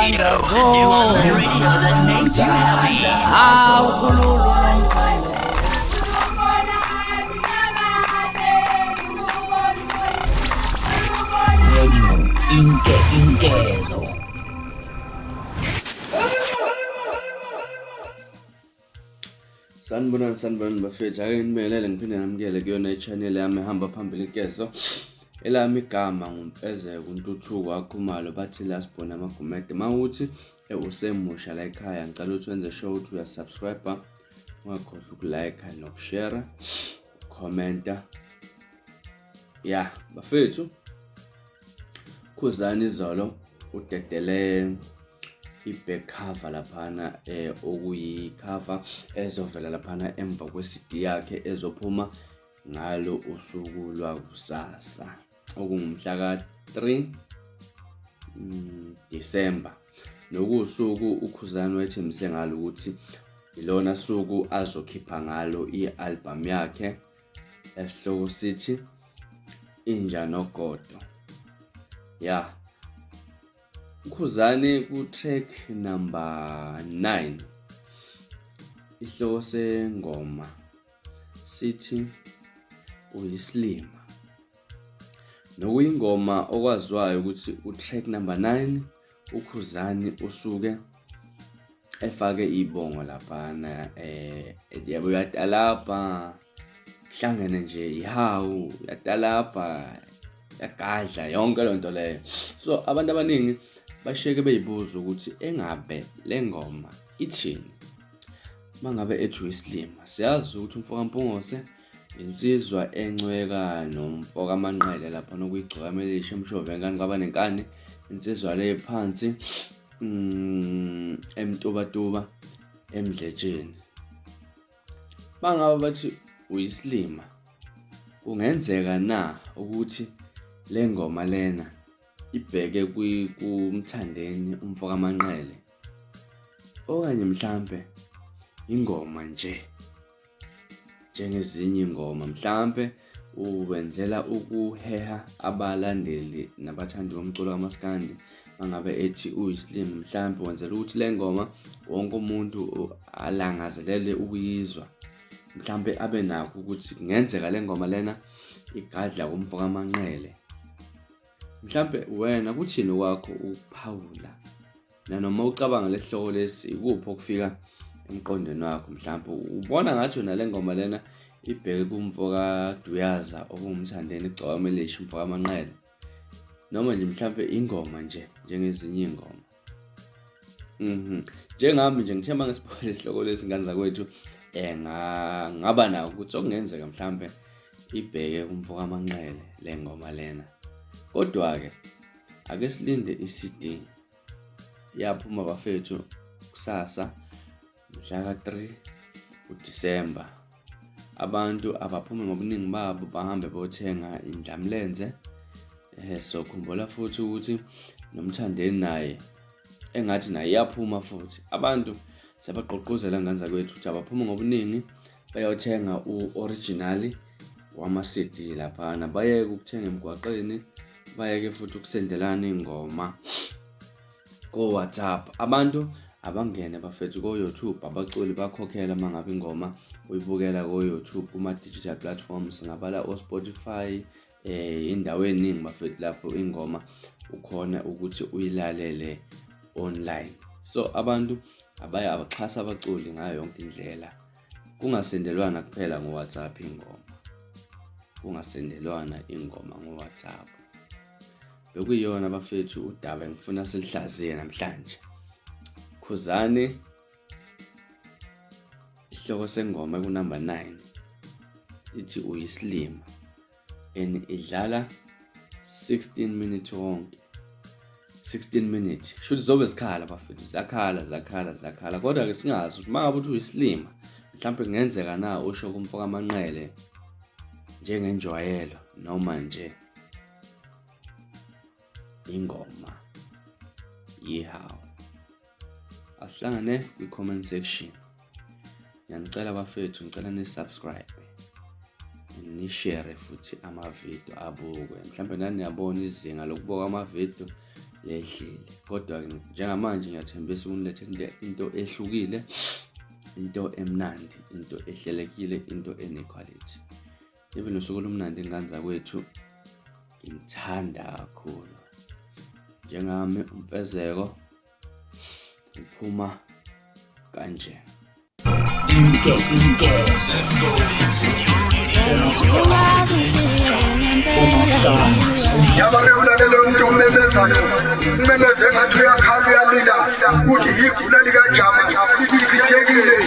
Radio, the new online radio that makes you happy. Hawu khululu nomthando. Radio Inke Inkezo. Sanibonani, sanibonani bafethu, ake nibingelele ngiphinde ngamukele kuyona i-channel yami ehamba phambili, Inkezo. Elami igama nguMfezeko uNtuthuko waKhumalo, bathi la sibona amagumede. Uma uthi usemusha la ekhaya, ngicela ukuthi wenze sure ukuthi uyasubscribe, ungakhohlwa ukulike nokushare, ukhomenta. Ya bafethu, Khuzani izolo udedele i-back cover laphana, okuyi-cover ezovela laphana emva kwe-CD yakhe ezophuma ngalo usuku lwakusasa, okungumhla ka-3 December, nokuwusuku uKhuzani wethembise ngalo ukuthi ilona suku azokhipha ngalo i-album yakhe esihloko sithi Inja Nogodo. Ya, uKhuzani ku-track number 9, isihloko sengoma sithi Uyisilima, nokuyingoma okwaziwayo ukuthi u-track number 9 uKhuzani usuke efake ibongo laphana, yabo, uyatalabha, hlangene nje ihawu, uyatalabha, yagadla yonke loo nto leyo. So abantu abaningi bashiyeke beyibuza ukuthi engabe le ngoma ithini mangabe ethi uyisilima. Siyazi ukuthi umfo kaMpungose insizwa encweka nomfo kaManqele lapha nokuyigcokama elisha emshove enkani kwaba nenkani, insizwa le phansi emtubatuba emdletsheni. Bangabe bathi uyisilima, kungenzeka na ukuthi le ngoma lena ibheke kuMthandeni umfo kaManqele, okanye mhlambe ingoma nje njengezinye ingoma, mhlambe uwenzela ukuheha abalandeli nabathandi bomculo kamaskandi? Mangabe ethi uyisilima, mhlambe wenzela ukuthi le ngoma wonke umuntu alangazelele ukuyizwa, mhlambe abe nakho ukuthi kungenzeka le ngoma lena igadla kumfo kaManqele mhlambe. Wena kuthini kwakho ukuphawula, nanoma ucabanga lesihloko lesi, ikuphi okufika emqondweni wakho? Mhlawumbe ubona ngathi wena le ngoma lena ibheke kumfo kaDuyaza, okuwuMthandeni Igcokama Elisha, umfo kaManqele, noma nje mhlawumbe ingoma nje njengezinye iy'ngoma. Njengami nje, ngithe uma ngisibona isihloko lesi, ngane zakwethu, ngaba nako ukuthi okungenzeka mhlawumbe ibheke kumfo kaManqele le ngoma lena. Kodwa-ke ake silinde i-CD, iyaphuma bafethu kusasa mhla ka-3 uDisemba. Abantu abaphume ngobuningi babo, bahambe bothenga indlamlenze. So khumbula futhi ukuthi noMthandeni naye engathi naye iyaphuma futhi. Abantu siyabagqugquzela, ngane zakwethu, ukuthi abaphume ngobuningi bayothenga u-original wama-CD laphana, bayeke ukuthenga emgwaqeni, bayeke futhi ukusendelana iy'ngoma ko-WhatsApp. Abantu abangene bafethu ko-YouTube, abaculi bakhokhela uma ngabe ingoma uyibukela ko-YouTube, kuma-digital platforms, ngabala o-Spotify, indawo eningi bafethu lapho ingoma ukhona ukuthi uyilalele online. So abantu abaye abaxhasa abaculi ngayo yonke indlela, kungasendelwana kuphela ngo-WhatsApp ingoma, kungasendelwana ingoma ngo-WhatsApp. Bekuyiyona bafethu udaba engifuna silihlaziye namhlanje. Khuzani, isihloko sengoma kunumber 9 ithi Uyisilima, and idlala 16 minutes wonke, 16 minutes, shuthi zobe zikhala bafethu, ziyakhala, zakhala, zakhala. Kodwa-ke singazi ukuthi uma ngabe uthi uyisilima, mhlawumbe kungenzeka na usho kumfo kaManqele njengenjwayelo, noma nje ingoma yihawu. Asihlangane kwi-comment section. Ngiyanicela bafethu, ngicela ni-subscribe, ni-share futhi amavidiyo abukwe. Mhlawumbe nani niyabona izinga lokubuka amavidiyo. lehlile. Kodwa-ke njengamanje ngiyathembisa ukunilethela into ehlukile, into emnandi, into ehlelekile, into enekhwalithi. Ibe nosuku olumnandi ngane zakwethu, nginithanda kakhulu. Njengami uMfezeko uphuma kanje. Yabake ulalela umuntu omemezayo umemeze ngathi uyakhala uyalila uthi yigula likajama lichithekile.